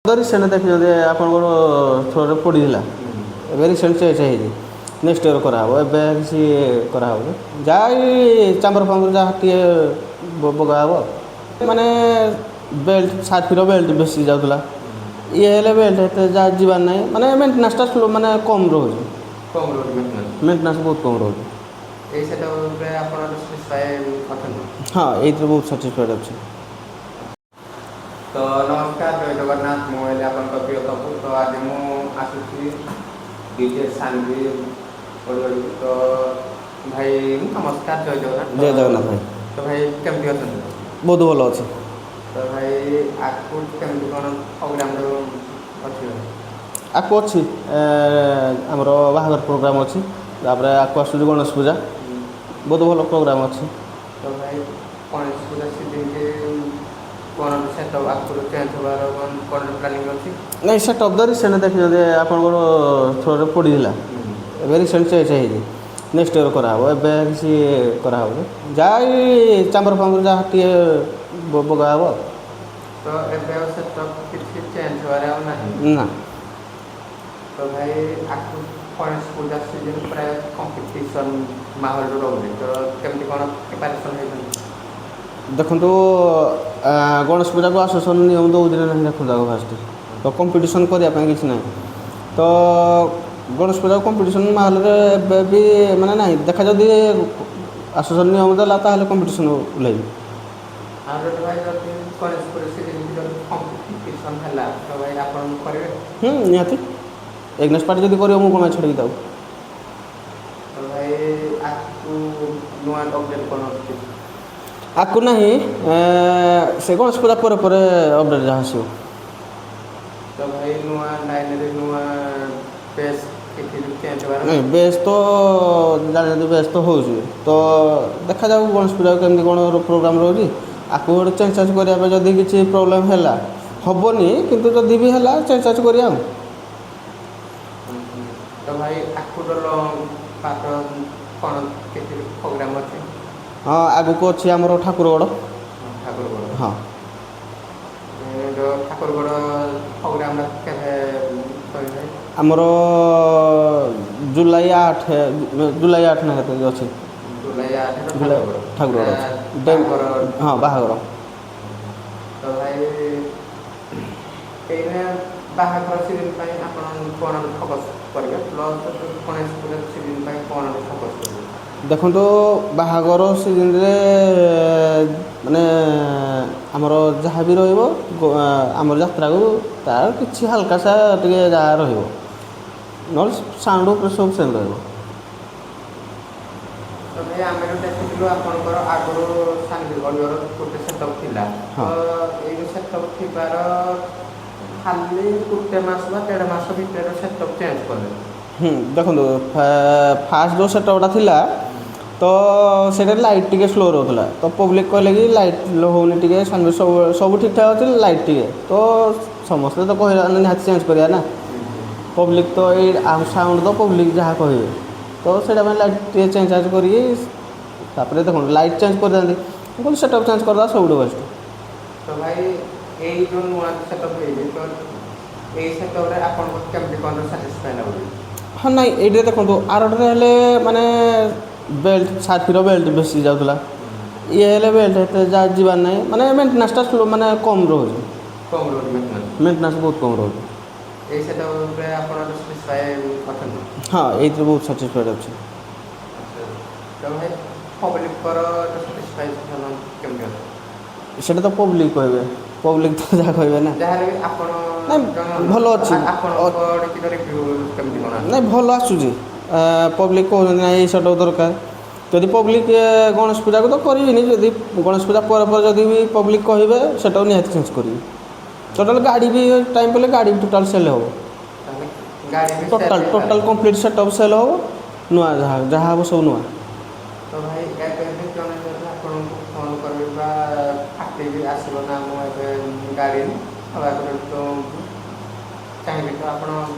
Recent ଦେଖିଛନ୍ତି ଆପଣଙ୍କର ଥ୍ରୋରେ ପଡ଼ିଥିଲା। ଏବେ ରିସେଣ୍ଟ ଚେଞ୍ଜ ହେଇଛି। ନେକ୍ସଟ ଇୟର କରାହେବ। ଏବେ କିଛି କରାହେବନି। ଯାହା ଏଇ ଚାମ୍ବର ଫାମ୍ବର ଯାହା ଟିକେ ବଗା ହେବ। ମାନେ ବେଲ୍ଟ, ସାର୍ଫିର ବେଲ୍ଟ ବେଶୀ ଯାଉଥିଲା। ଇଏ ହେଲେ ବେଲ୍ଟ ଏତେ ଯାହା ଯିବାର ନାହିଁ। ମାନେ ମେଣ୍ଟେନାନ୍ସଟା ସ୍ଲୋ, ମାନେ କମ୍ ରହୁଛି। କମ୍ ରହୁଛି ମେଣ୍ଟେନାନ୍ସ? ମେଣ୍ଟେନାନ୍ସ ବହୁତ କମ୍ ରହୁଛି। ଏଇ ସେଟଅପ୍ ଉପରେ ଆପଣ ସାଟିସ୍ଫାଏ ଅଛନ୍ତି? ହଁ, ଏଇଥିରେ ବହୁତ ସାଟିସ୍ଫାଏଡ଼ ଅଛି। ତ ନମସ୍କାର, ଜୟ ଜଗନ୍ନାଥ। ମୁଁ ହେଲି ଆପଣଙ୍କ ପ୍ରିୟ ତପୁ। ତ ଆଜି ମୁଁ ଆସୁଛି ଡିଜେ ସାନଭି ଅଡ଼ିଓକୁ। ତ ଭାଇ, ନମସ୍କାର, ଜୟ ଜଗନ୍ନାଥ। ଜୟ ଜଗନ୍ନାଥ ଭାଇ। ତ ଭାଇ, କେମିତି ଅଛନ୍ତି? ବହୁତ ଭଲ ଅଛି। ତ ଭାଇ, ଆଗକୁ କେମିତି କ'ଣ ପ୍ରୋଗ୍ରାମର ଅଛି ଭାଇ? ଆଗକୁ ଅଛି, ଆମର ବାହାଘର ପ୍ରୋଗ୍ରାମ୍ ଅଛି। ତାପରେ ଆଗକୁ ଆସୁଛି ଗଣେଶ ପୂଜା। ବହୁତ ଭଲ ପ୍ରୋଗ୍ରାମ୍ ଅଛି। ତ ଭାଇ, ଗଣେଶ ପୂଜା ସିଜିନ୍କି କ'ଣ ସେଟଅପ୍ ଆଗରୁ ଚେଞ୍ଜ ହେବାର କ'ଣ ପ୍ଲାନିଂ ଅଛି? ନାଇଁ, ସେଟଅପ୍ ତ ରିସେଣ୍ଟ ଦେଖିଛନ୍ତି ଆପଣଙ୍କର ଥ୍ରୋରେ ପଡ଼ିଥିଲା। ଏବେ ରିସେଣ୍ଟ ଚେଞ୍ଜ ହେଇଛି। ନେକ୍ସଟ ଇୟର କରାହେବ। ଏବେ କିଛି କରାହେବନି। ଯାହା ଏଇ ଚାମ୍ବର ଫାମ୍ବର ଯାହା ଟିକେ ବଗା ହେବ। ତ ଏବେ ଆଉ ସେଟଅପ୍ କିଛି ଚେଞ୍ଜ ହେବାରେ ଆଉ ନାହିଁ? ନା। ତ ଭାଇ, ଆଗକୁ ଗଣେଶ ପୂଜା ସିଜନ୍ ପ୍ରାୟ କମ୍ପିଟିସନ୍ ମାହୋଲରୁ ରହୁଛି, ତ କେମିତି କ'ଣ ପ୍ରିପାରେସନ୍ ହେଇଛନ୍ତି? ଦେଖନ୍ତୁ, ଗଣେଶ ପୂଜାକୁ ଆସୋସିଏସନ୍ ନିୟମ ଦେଉଛି ନା ନାହିଁ ଦେଖନ୍ତୁ ଆଗ ଫାଷ୍ଟ। ତ କମ୍ପିଟିସନ୍ କରିବା ପାଇଁ କିଛି ନାହିଁ। ତ ଗଣେଶ ପୂଜାକୁ କମ୍ପିଟିସନ୍ ମାହୋଲରେ ଏବେ ବି ମାନେ ନାହିଁ। ଦେଖା, ଯଦି ଆସୋସିଏସନ୍ ନିୟମ ଦେଲା, ତାହେଲେ କମ୍ପିଟିସନ୍ ଓହ୍ଲେଇବି। ଆଉ ଯଦି ଭାଇ, ଯଦି ଗଣେଶ ପୂଜା ସିଜନ୍ ଯଦି କମ୍ପିଟିସନ୍ ହେଲା, ତ ଭାଇ, ଆପଣ କରିବେ? ହୁଁ, ନିହାତି। ଏଗନେଷ୍ଟ ପାର୍ଟି ଯଦି କରିବ, ମୁଁ କ'ଣ ପାଇଁ ଛାଡ଼ିକି ତାକୁ? ତ ଭାଇ, ଆଗକୁ ନୂଆ ଅପଡ଼େଟ୍ କ'ଣ ଅଛି? ଆକୁ ନାହିଁ, ସେ ଗଣେଶ ପୂଜା ପରେ ପରେ ଅପଡ଼େଟ୍ ଯାହା ଆସିବ। ତ ଭାଇ, ନୂଆ ଲାଇନ୍ରେ ନୂଆ ବେସ୍ କିଛି ଚେଞ୍ଜ ହେବାର? ନାଇଁ, ବେସ୍ ତ ଜାଣିଛନ୍ତି, ବେସ୍ ତ ହେଉଛି। ତ ଦେଖାଯାଉ ଗଣେଶ ପୂଜାକୁ କେମିତି କ'ଣ ପ୍ରୋଗ୍ରାମ୍ ରହୁଛି। ଆକୁ ଗୋଟେ ଚେଞ୍ଜ ଚାଞ୍ଜ କରିବା ପାଇଁ ଯଦି କିଛି ପ୍ରୋବ୍ଲେମ୍ ହେଲା, ହେବନି, କିନ୍ତୁ ଯଦି ବି ହେଲା, ଚେଞ୍ଜ ଚାଞ୍ଜ କରିବା ଆଉ। ତ ଭାଇ, ଆଗକୁ ପାଠ କ'ଣ କିଛି ପ୍ରୋଗ୍ରାମ୍ ଅଛି? ହଁ, ଆଗକୁ ଅଛି ଆମର ଠାକୁରଗଡ଼। ଠାକୁରଗଡ଼? ହଁ। ଯୋଉ ଠାକୁରଗଡ଼ ପ୍ରୋଗ୍ରାମଟା କେବେ କରିବେ? ଆମର ଜୁଲାଇ 8, ଜୁଲାଇ 8 ନା କେତେ ଅଛି। ଜୁଲାଇ 8? ଜୁଲାଇ ଠାକୁରଗଡ଼ ଅଛି। ବାହାଘର? ହଁ, ବାହାଘର। ତ ଭାଇ, ଏଇନା ବାହାଘର ସିଜନ୍ ପାଇଁ ଆପଣ କ'ଣ ଫୋକସ୍ କରିବେ, ପ୍ଲସ୍ ଗଣେଶ ପୂଜା ସିଜନ୍ ପାଇଁ କ'ଣ ଫୋକସ୍ କରିବେ? ଦେଖନ୍ତୁ, ବାହାଘର ସିଜନରେ ମାନେ ଆମର ଯାହା ବି ରହିବ, ଆମର ଯାତ୍ରାକୁ ତାର କିଛି ହାଲକା ସା ଟିକେ ଯାହା ରହିବ। ନହେଲେ ସାଉଣ୍ଡ ଉପରେ ସବୁ ସେମ୍ ରହିବ। ତ ଭାଇ, ଆମେ ଯୋଉ ଦେଖିଥିଲୁ, ଆପଣଙ୍କର ଆଗରୁ ସାନଭି ଅଡ଼ିଓର ଗୋଟେ ସେଟଅପ୍ ଥିଲା। ତ ଏଇ ଯୋଉ ସେଟଅପ୍ ଥିବାର ଖାଲି ଗୋଟେ ମାସ ବା ଦେଢ଼ ମାସ ଭିତରେ ସେଟଅପ୍ ଚେଞ୍ଜ କଲେ। ହୁଁ, ଦେଖନ୍ତୁ, ଫାଷ୍ଟ ଯେଉଁ ସେଟଅପ୍ଟା ଥିଲା, ତ ସେଇଟା ଲାଇଟ୍ ଟିକେ ସ୍ଲୋ ରହୁଥିଲା। ତ ପବ୍ଲିକ୍ କହିଲେ କି ଲାଇଟ୍ ହେଉନି ଟିକେ, ସାଉଣ୍ଡ ସବୁ ସବୁ ଠିକ୍ଠାକ୍ ଅଛି, ଲାଇଟ୍ ଟିକେ। ତ ସମସ୍ତେ ତ କହିଲେ ନିହାତି ଚେଞ୍ଜ କରିବା ନା। ପବ୍ଲିକ୍ ତ ଏଇ ସାଉଣ୍ଡ ତ ପବ୍ଲିକ୍ ଯାହା କହିବେ। ତ ସେଇଟା ପାଇଁ ଲାଇଟ୍ ଟିକେ ଚେଞ୍ଜ ଚାଞ୍ଜ କରିକି, ତାପରେ ଦେଖନ୍ତୁ, ଲାଇଟ୍ ଚେଞ୍ଜ କରିଥାନ୍ତି, ମୁଁ କହିଲି ସେଟଅପ୍ ଚେଞ୍ଜ କରିଦେବା ସବୁଠୁ ବେଷ୍ଟ। ତ ଭାଇ, ଏଇ ଯୋଉ ନୂଆ ସେଟଅପ୍ ହେଇଛି, ତ ଏଇ ସେଟଅପ୍ରେ ଆପଣଙ୍କୁ କେମିତି କ'ଣ ସାଟିସ୍ଫାଏ ଲାଗୁଛି? ହଁ, ନାଇଁ, ଏଇଥିରେ ଦେଖନ୍ତୁ, ଆରଟାରେ ହେଲେ ମାନେ ବେଲ୍ଟ, ସାର୍ଫିର ବେଲ୍ଟ ବେଶୀ ଯାଉଥିଲା। ଇଏ ହେଲେ ବେଲ୍ଟ ଏତେ ଯାହା ଯିବାର ନାହିଁ। ମାନେ ମେଣ୍ଟେନାନ୍ସଟା ସ୍ଲୋ, ମାନେ କମ୍ ରହୁଛି। କମ୍ ରହୁଛି ମେଣ୍ଟେନାନ୍ସ? ମେଣ୍ଟେନାନ୍ସ ବହୁତ କମ୍ ରହୁଛି। ଏଇ ସେଟଅପ୍ ଉପରେ ଆପଣ ସାଟିସ୍ଫାଏ ଅଛନ୍ତି? ହଁ, ଏଇଥିରେ ବହୁତ ସାଟିସ୍ଫାଏଡ଼ ଅଛି। ତ ଭାଇ, ପବ୍ଲିକର ସାଟିସ୍ଫାଏସନ୍ କେମିତି ଅଛି? ସେଇଟା ତ ପବ୍ଲିକ୍ କହିବେ। ପବ୍ଲିକ୍ ତ ଯାହା କହିବେ ନା। ଯାହାହେଲେ ବି ଆପଣ ନାଇଁ, ଜଣେ ଭଲ ଅଛି। ଆପଣଙ୍କ ଟିକେ ରିଭ୍ୟୁ କେମିତି କ'ଣ ଆସୁଛି? ନାଇଁ, ଭଲ ଆସୁଛି। ପବ୍ଲିକ୍ କହୁଛନ୍ତି ନାଇଁ, ଏଇ ସେଟଅପ୍ ଦରକାର। ଯଦି ପବ୍ଲିକ୍, ଗଣେଶ ପୂଜାକୁ ତ କରିବିନି, ଯଦି ଗଣେଶ ପୂଜା ପରେ ପରେ ଯଦି ବି ପବ୍ଲିକ୍ କହିବେ, ସେଟାକୁ ନିହାତି ଚେଞ୍ଜ କରିବି। ଟୋଟାଲ୍ ଗାଡ଼ି ବି ଟାଇମ୍ ପଡ଼ିଲେ ଗାଡ଼ି ବି ଟୋଟାଲ୍ ସେଲ୍ ହେବ। ତାହେଲେ ଗାଡ଼ି ବି total sell? Total complete setup cell ହେବ। ନୂଆ ଯାହା ଯାହା ହେବ, ସବୁ ନୂଆ। ତ ଭାଇ, ଏବେ ବି ଜଣେ ଯଦି ଆପଣଙ୍କୁ ଫୋନ୍ କରିବେ ବା ପାର୍ଟି ବି ଆସିବ ନା, ମୁଁ ଏବେ ଗାଡ଼ି ନେବାକୁ ତ ଚାହିଁବି, ତ ଆପଣ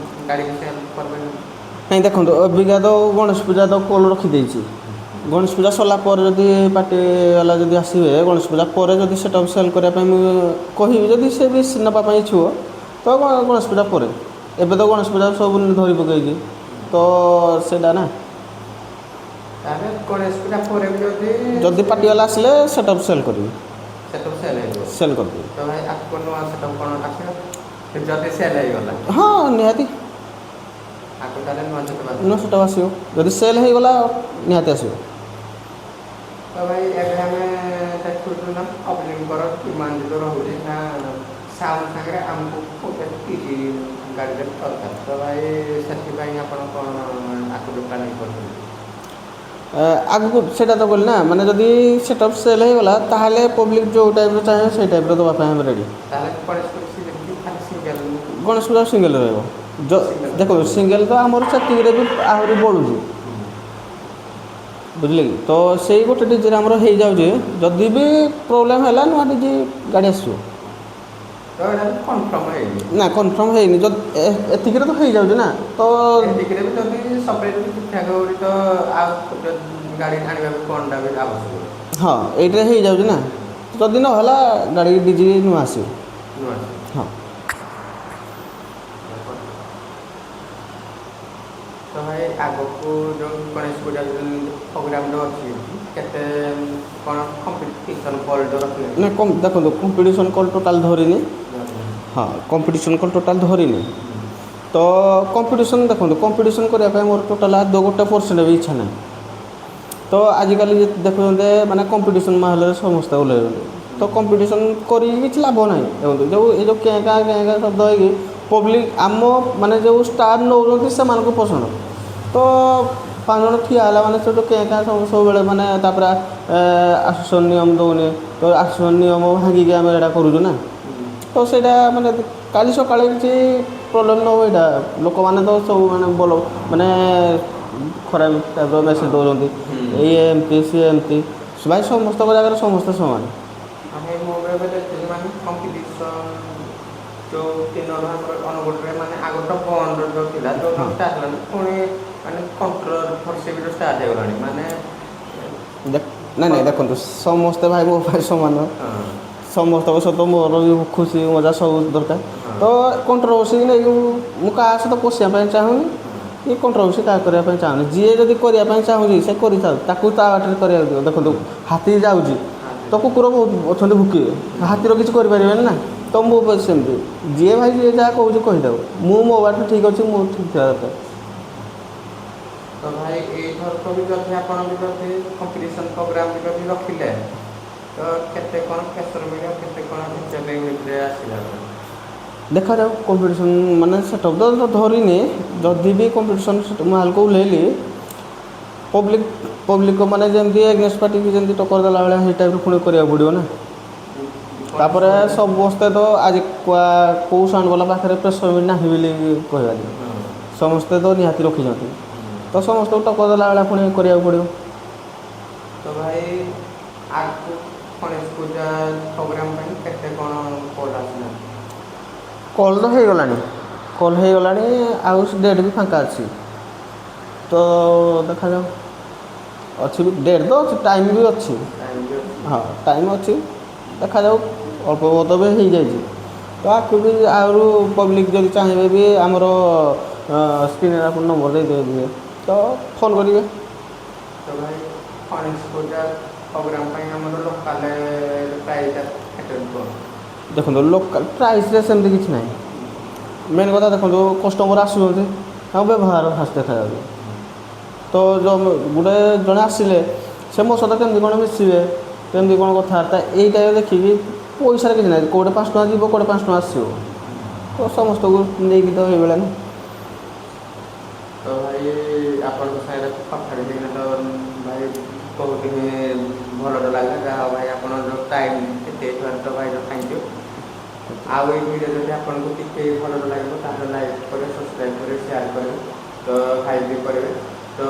ଗାଡ଼ି ବି ସେଲ୍ କରିବେ? ନାଇଁ, ଦେଖନ୍ତୁ, ଅବିକା ତ ଗଣେଶ ପୂଜା ତ କଲ୍ ରଖିଦେଇଛି। ଗଣେଶ ପୂଜା ସରିଲା ପରେ ଯଦି ପାର୍ଟି ବାଲା ଯଦି ଆସିବେ, ଗଣେଶ ପୂଜା ପରେ ଯଦି ସେଟଅପ୍ ସେଲ୍ କରିବା ପାଇଁ ମୁଁ କହିବି, ଯଦି ସେ ବି ନେବା ପାଇଁ ଇଚ୍ଛୁକ। ତ ଗଣେଶ ପୂଜା ପରେ, ଏବେ ତ ଗଣେଶ ପୂଜା ସବୁ ଧରି ପକେଇଛି ତ ସେଇଟା ନା। ତାହେଲେ ଗଣେଶ ପୂଜା ପରେ ବି ଯଦି ଯଦି ପାର୍ଟିବାଲା ଆସିଲେ ସେଟଅପ୍ ସେଲ୍ କରିବି। ସେଟଅପ୍ ସେଲ୍ ହେଇଯିବ? ସେଲ୍ କରିଦେବି। ତ ଭାଇ, ଆଗକୁ ନୂଆ ସେଟଅପ୍ କ'ଣ ଆସିବ ଯଦି ସେଲ୍ ହେଇଗଲା? ହଁ, ନିହାତି। ଆଗକୁ ତାହେଲେ ନୂଆ ସେଟଅପ୍ ଆସିବ? ନୂଆ ସେଟଅପ୍ ଆସିବ। ଯଦି ସେଲ୍ ହେଇଗଲା, ନିହାତି ଆସିବ। ତ ଭାଇ, ଏବେ ଆମେ ଦେଖୁଛୁ ନା ପବ୍ଲିକଙ୍କର ଡିମାଣ୍ଡ ଯେଉଁ ରହୁଛି ନା, ସାଉଣ୍ଡ ସାଙ୍ଗରେ ଆମକୁ ଗୋଟେ ଡିଜେ ଗାଡ଼ିରେ ଦରକାର। ତ ଭାଇ, ସେଥିପାଇଁ ଆପଣ କ'ଣ ଆଗକୁ ପ୍ଲାନିଂ କରୁଛନ୍ତି? ଆଗକୁ ସେଇଟା ତ କହିଲି ନା, ମାନେ ଯଦି ସେଟଅପ୍ ସେଲ୍ ହେଇଗଲା, ତାହେଲେ ପବ୍ଲିକ୍ ଯେଉଁ ଟାଇପ୍ର ଚାହିଁବେ, ସେଇ ଟାଇପ୍ର ଦେବା ପାଇଁ ଆମେ ରେଡ଼ି। ତାହେଲେ ଗଣେଶ ପୂଜା ସିଜନ୍ କି ଖାଲି ସିଙ୍ଗଲ? ଗଣେଶ ପୂଜା ସିଙ୍ଗଲ ରହିବ। ଦେଖନ୍ତୁ, ସିଙ୍ଗଲ ତ ଆମର ସେତିକିରେ ବି ଆହୁରି ବଳୁଛି, ବୁଝିଲେ କି? ତ ସେଇ ଗୋଟେ ଡିଜେରେ ଆମର ହେଇଯାଉଛି। ଯଦି ବି ପ୍ରୋବ୍ଲେମ୍ ହେଲା, ନୂଆ ଡିଜେ ଗାଡ଼ି ଆସିବ। ତ ଏଇଟା କନଫର୍ମ ହେଇନି? ନା, କନଫର୍ମ ହେଇନି। ଯଦି ଏତିକିରେ ତ ହେଇଯାଉଛି ନା, ତ ଏତିକିରେ ବି ଯଦି ସପ୍ଲାଇ ଯଦି ଠିକ୍ ଠାକ୍ ହେଉଛି, ତ ଆଉ ଗୋଟେ ଗାଡ଼ି ଆଣିବାକୁ କ'ଣଟା ବି ଆବଶ୍ୟକ? ହଁ, ଏଇଟାରେ ହେଇଯାଉଛି ନା। ଯଦି ନହେଲା, ଗାଡ଼ି ଡିଜେ ନୂଆ ଆସିବ। ନୂଆ ଆସିବ? ହଁ। ତ ଭାଇ, ଆଗକୁ ଯେଉଁ ଗଣେଶ ପୂଜା ପ୍ରୋଗ୍ରାମଟା ଅଛି, କେତେ କ'ଣ କମ୍ପିଟିସନ୍ କଲ୍ ଯେଉଁ ରଖିଲେ? ନା, କମ୍ ଦେଖନ୍ତୁ, କମ୍ପିଟିସନ୍ କଲ୍ ଟୋଟାଲ୍ ଧରିନି। ହଁ, କମ୍ପିଟିସନ୍ କଲ୍ ଟୋଟାଲ୍ ଧରିନି। ତ କମ୍ପିଟିସନ୍, ଦେଖନ୍ତୁ, କମ୍ପିଟିସନ୍ କରିବା ପାଇଁ ମୋର ଟୋଟାଲ୍ ଆଦୌ 1% ବି ଇଚ୍ଛା ନାହିଁ। ତ ଆଜିକାଲି ଦେଖୁଛନ୍ତି, ମାନେ କମ୍ପିଟିସନ୍ ମାହୋଲରେ ସମସ୍ତେ ଓହ୍ଲେଇଛନ୍ତି। ତ କମ୍ପିଟିସନ୍ କରିକି କିଛି ଲାଭ ନାହିଁ। ଦେଖନ୍ତୁ, ଯେଉଁ ଏ ଯେଉଁ କେଁ କାଁ କେଁ କାଁ ଶବ୍ଦ ହେଇକି ପବ୍ଲିକ୍ ଆମ ମାନେ ଯେଉଁ ଷ୍ଟାର୍ ନେଉଛନ୍ତି, ସେମାନଙ୍କୁ ପସନ୍ଦ। ତ ପାଞ୍ଚ ଜଣ ଠିଆ ହେଲା ମାନେ ସେ ଯେଉଁ କେଁ କାଁ ସବୁ ସବୁବେଳେ, ମାନେ ତାପରେ ଆସୋସିଏସନ୍ ନିୟମ ଦେଉନି। ତ ଆସୋସିଏସନ୍ ନିୟମ ଭାଙ୍ଗିକି ଆମେ ଏଇଟା କରୁଛୁ ନା। ତ ସେଇଟା ମାନେ କାଲି ସକାଳେ କିଛି ପ୍ରୋବ୍ଲେମ୍ ନ ହୁଏ, ଏଇଟା ଲୋକମାନେ ତ ସବୁ ମାନେ ଭଲ ମାନେ ଖରାପ ଟାଇପ୍ର ମେସେଜ୍ ଦେଉଛନ୍ତି, ଇଏ ଏମିତି, ସିଏ ଏମିତି। ଭାଇ, ସମସ୍ତଙ୍କ ଜାଗାରେ ସମସ୍ତେ ସମାନ। ଆଉ ଭାଇ, ମୁଁ ଏବେ ଦେଖିଲି, ମାନେ କମ୍ପିଟିସନ୍ ଯେଉଁ ଦିନରୁ ଆମର ଅନୁଗୁଳରେ ମାନେ ଆଗରୁ ତ ବନ୍ଦ ଯେଉଁ ଥିଲା, ଯେଉଁ ଷ୍ଟାର୍ଟ ହେଲାଣି, ପୁଣି ମାନେ କଣ୍ଟ୍ରୋଭର୍ସି ବି ଷ୍ଟାର୍ଟ ହେଇଗଲାଣି ମାନେ। ଦେଖ, ନାଇଁ ନାଇଁ, ଦେଖନ୍ତୁ, ସମସ୍ତେ ଭାଇ ମୋ ପାଇଁ ସମାନ। ସମସ୍ତଙ୍କ ସହିତ ମୋର ବି ଖୁସି ମଜା ସବୁ ଦରକାର। ତ କଣ୍ଟ୍ରୋଭର୍ସି ନେଇକି ମୁଁ କାହା ସହିତ ପଶିବା ପାଇଁ ଚାହୁଁନି କି କଣ୍ଟ୍ରୋଭର୍ସି କାହା କରିବା ପାଇଁ ଚାହୁଁନି। ଯିଏ ଯଦି କରିବା ପାଇଁ ଚାହୁଁଛି, ସେ କରିଥାଉ, ତାକୁ ତା ବାଟରେ କରିବାକୁ ଦିଅ। ଦେଖନ୍ତୁ, ହାତୀ ଯାଉଛି ତ କୁକୁର ବହୁତ ଅଛନ୍ତି, ଭୁକିବେ, ହାତୀର କିଛି କରିପାରିବେନି ନା। ତ ମୁଁ ବି ସେମିତି, ଯିଏ ଭାଇ ଯିଏ ଯାହା କହୁଛି କହିଥାଉ, ମୁଁ ମୋ ବାଟରେ ଠିକ୍ ଅଛି, ମୁଁ ଠିକ୍ ଥିବା ଦରକାର। ତ ଭାଇ, ଏଇଥରକ ବି ଯଦି ଆପଣ ବି ଯଦି କମ୍ପିଟିସନ୍ ପ୍ରୋଗ୍ରାମ୍ ବି ଯଦି ରଖିଲେ, ତ କେତେ କ'ଣ ପ୍ରେସର୍ ମିଳିବ, କେତେ କ'ଣ ୟୁନିଟ୍ରେ ଆସିଲା? ଦେଖାଯାଉ। କମ୍ପିଟିସନ୍ ମାନେ ସେଟଅପ୍ ତ ଧରିନି। ଯଦି ବି କମ୍ପିଟିସନ୍ ମାହୋଲକୁ ଓହ୍ଲେଇଲି, ପବ୍ଲିକ୍ ମାନେ ଯେମିତି ଏଗନେଷ୍ଟ ପାର୍ଟିକି ଯେମିତି ଟକ୍କର ଦେଲା ଭଳିଆ, ସେଇ ଟାଇପ୍ର ପୁଣି କରିବାକୁ ପଡ଼ିବ ନା। ତାପରେ ସମସ୍ତେ ତ ଆଜି କେଉଁ ସାଉଣ୍ଡ ବାଲା ପାଖରେ ପ୍ରେସର୍ ନାହିଁ ବୋଲି କହିବାନି। ସମସ୍ତେ ତ ନିହାତି ରଖିଛନ୍ତି। ତ ସମସ୍ତଙ୍କୁ ଟକ୍କର ଦେଲା ଭଳିଆ ପୁଣି କରିବାକୁ ପଡ଼ିବ। ତ ଭାଇ, ଆଗକୁ ଗଣେଶ ପୂଜା ପ୍ରୋଗ୍ରାମ୍ ପାଇଁ କେତେ କ'ଣ କଲ୍ ଆସିଲା? କଲ୍ ତ ହେଇଗଲାଣି, କଲ୍ ହେଇଗଲାଣି, ଆଉ ଡେଟ୍ ବି ଫାଙ୍କା ଅଛି। ତ ଦେଖାଯାଉ, ଅଛି ବି ଡେଟ୍ ତ ଅଛି, ଟାଇମ୍ ବି ଅଛି। ଟାଇମ୍ ବି ଅଛି? ହଁ, ଟାଇମ୍ ଅଛି। ଦେଖାଯାଉ, ଅଳ୍ପ ବହୁତ ବି ହେଇଯାଇଛି। ତ ଆକୁ ବି ଆହୁରି ପବ୍ଲିକ୍ ଯଦି ଚାହିଁବେ ବି, ଆମର ସ୍କ୍ରିନ୍ରେ ଆପଣ ନମ୍ବର ଦେଇଦେବେ, ତ ଫୋନ୍ କରିବେ। ତ ଭାଇ, ଗଣେଶ ପୂଜା ପ୍ରୋଗ୍ରାମ୍ ପାଇଁ ଆମର ଲୋକାଲ୍ ପ୍ରାଇସ୍ଟା କେତେ କ'ଣ? ଦେଖନ୍ତୁ, ଲୋକାଲ୍ ପ୍ରାଇସ୍ରେ ସେମିତି କିଛି ନାହିଁ। ମେନ୍ କଥା ଦେଖନ୍ତୁ, କଷ୍ଟମର୍ ଆସୁଛନ୍ତି, ତାଙ୍କ ବ୍ୟବହାର ଫାଷ୍ଟ ଦେଖାଯାଉଛି। ତ ଯେଉଁ ଗୋଟେ ଜଣେ ଆସିଲେ, ସେ ମୋ ସହିତ କେମିତି କ'ଣ ମିଶିବେ, କେମିତି କ'ଣ କଥାବାର୍ତ୍ତା, ଏଇଟା ଦେଖିକି। ପଇସାରେ କିଛି ନାହିଁ। କେଉଁଠି 5 ଟଙ୍କା ଯିବ, କେଉଁଠି 5 ଟଙ୍କା ଆସିବ। ତ ସମସ୍ତଙ୍କୁ ନେଇକି ତ ଏଇଭଳିଆ ନା। ତ ଭାଇ, ଆପଣଙ୍କ ସାଙ୍ଗରେ କଥା ବି ହେଇକିନା ତ ଭାଇ ବହୁତ ହିଁ ଭଲରେ ଲାଗିଲା। ଯାହା ହଉ ଭାଇ, ଆପଣ ଯେଉଁ ଟାଇମ୍ ଦେଇଥିବାରୁ ତ ଭାଇ thank you. ଆଉ ଏଇ ଭିଡ଼ିଓ ଯଦି ଆପଣଙ୍କୁ ଟିକେ ଭଲ ଲାଗିବ, ତାହେଲେ ଲାଇକ୍ କରିବେ, ସବସ୍କ୍ରାଇବ୍ କରିବେ, ସେୟାର କରିବେ, ତ ହାଇପ୍ ବି କରିବେ। ତ